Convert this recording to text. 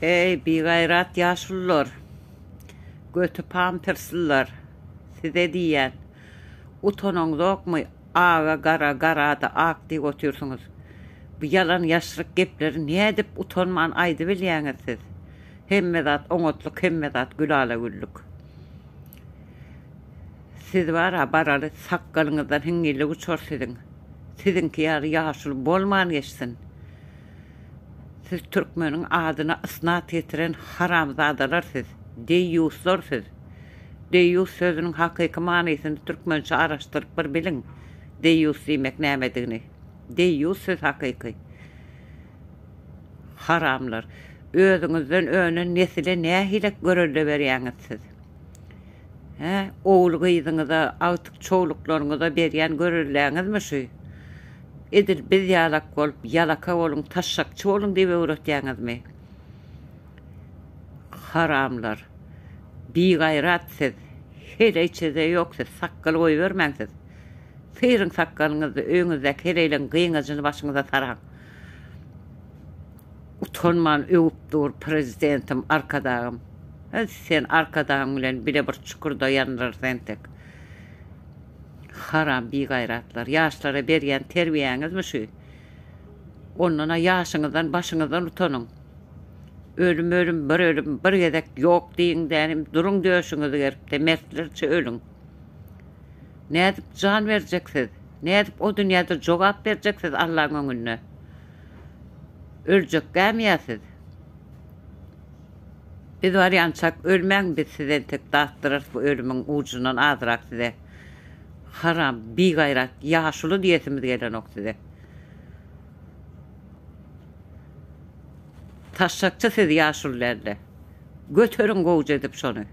Eý, bigaýrat ýaşulular! Göti pampersliler! Size diýýän! Utanaňzokmy, aga gara, gara-da ak diýip otyrsyňyz. Bu ýalan-ýaşryk gepleri nädip utanman aýdybilýäňiz siz? Hemme zat oňatlyk, hemme zat gülala-güllük. Siz bar-a, baraly sakgalyňyzdan hiňňillik uçar siziň. Siziňki ýaly ýaşuly bolman geçsin. Siz türkmeniň adyna ysnat getiren haramzadalar siz, deýýuslar siz. Deýýus sözüniň hakyky manysyny türkmençe araşdyryp bir biliň, deýýus diýmek nämedigini. Deýýus siz hakyky. Haramlar. Özüňizden önen nesile nähilek görelde berýäňiz siz? Hä, ogul-gyzyňyza, agtyk-çowluklaryňyza berýän görelläňizmi şu? Edil biz ýalak bolup, ýalaka boluň, taşşakçy boluň diýip öwretýäňizmi? Haramlar. Bigaýrat siz. Heleý-çezeý ýok siz, sakgal goýbermäň siz. Syryň sakgalyňyzy, öýüňizdäki heleýleň gyňajyny başyňyza saraň. Utanman öwüp dur prezidentim Arkadagym. Sen Arkadagyň bilen bile bir çukurda ýandyrarys entek. Haram bigaýratlar. Ýaşlara berýän terbiýäňizmi şu? Ondana ýaşyňyzdan başyňyzdan utanyň. Ölüm ölüm bir ölüm bir gezek ýok diýiň dänim duruň döşüňizi geripde mertlerçe ölüň. Nädip jan berjek siz? Nädip o dünýäde jogap berjek siz Allaň öňünde? Öljekgämi ýa siz? Biz barýançak ölmäň biz sizi entek datdyrarys bu ölümiň ujundan azrak size. Haram, bigaýrat ýaşuly diýesimiz gelenok size. Taşşakçy siz ýaşuly dälde. Göteriň gowja edip şony.